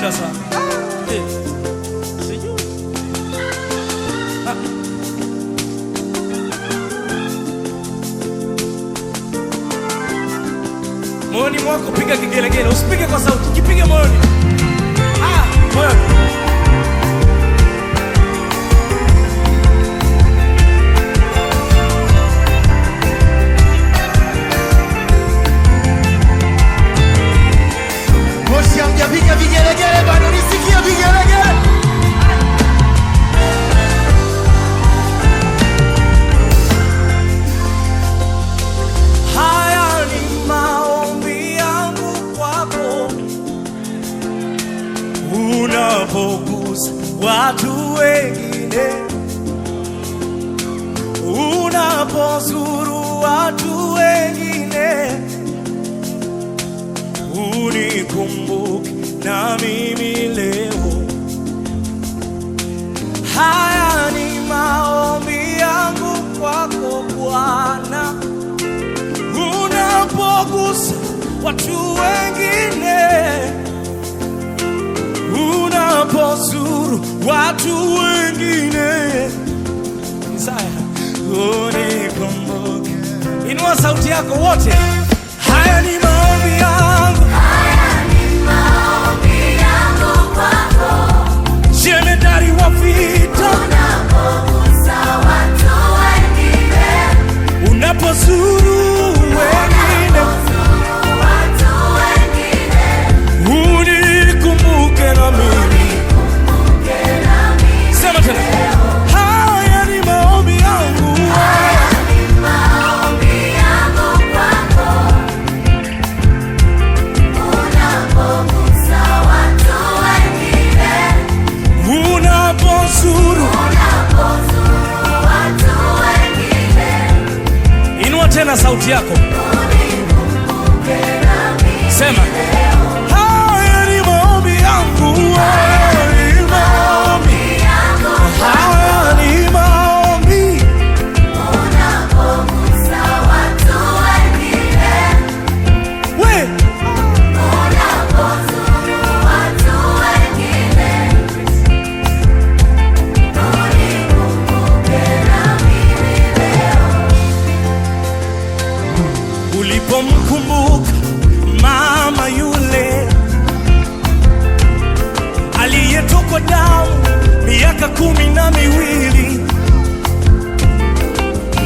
Nawapenda sana. Sijui. Moyoni mwako piga kigelegele, usipige kwa sauti, kipige moyoni. Moyoni. Moshi hamjapiga vigelegele bado, nisikie vigelegele. Haya ni maombi yangu kwako, unapogusa watu wengine, unapozuru watu wengine, unikumbuke na mimi leo. Haya ni maombi yangu kwako Bwana, unapogusa watu wengine, unapozuru watu wengine. Isaya, unikumbuke. Inua sauti yako wote. Haya ni maombi yangu, jemedari wa vita, unapozuru wengine, unikumbuke na mimi. Sema tena, haya ni maombi yangu, unapozuru. Inua tena sauti yako, sema haya ni maombi yangu, haya ni maombi, haya ni maombi. We ulipomkumbuka mama yule aliyetokwa damu miaka 12,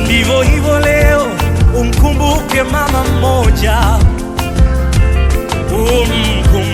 ndivyo hivyo leo umkumbuke mama mmoja, umkumbuke.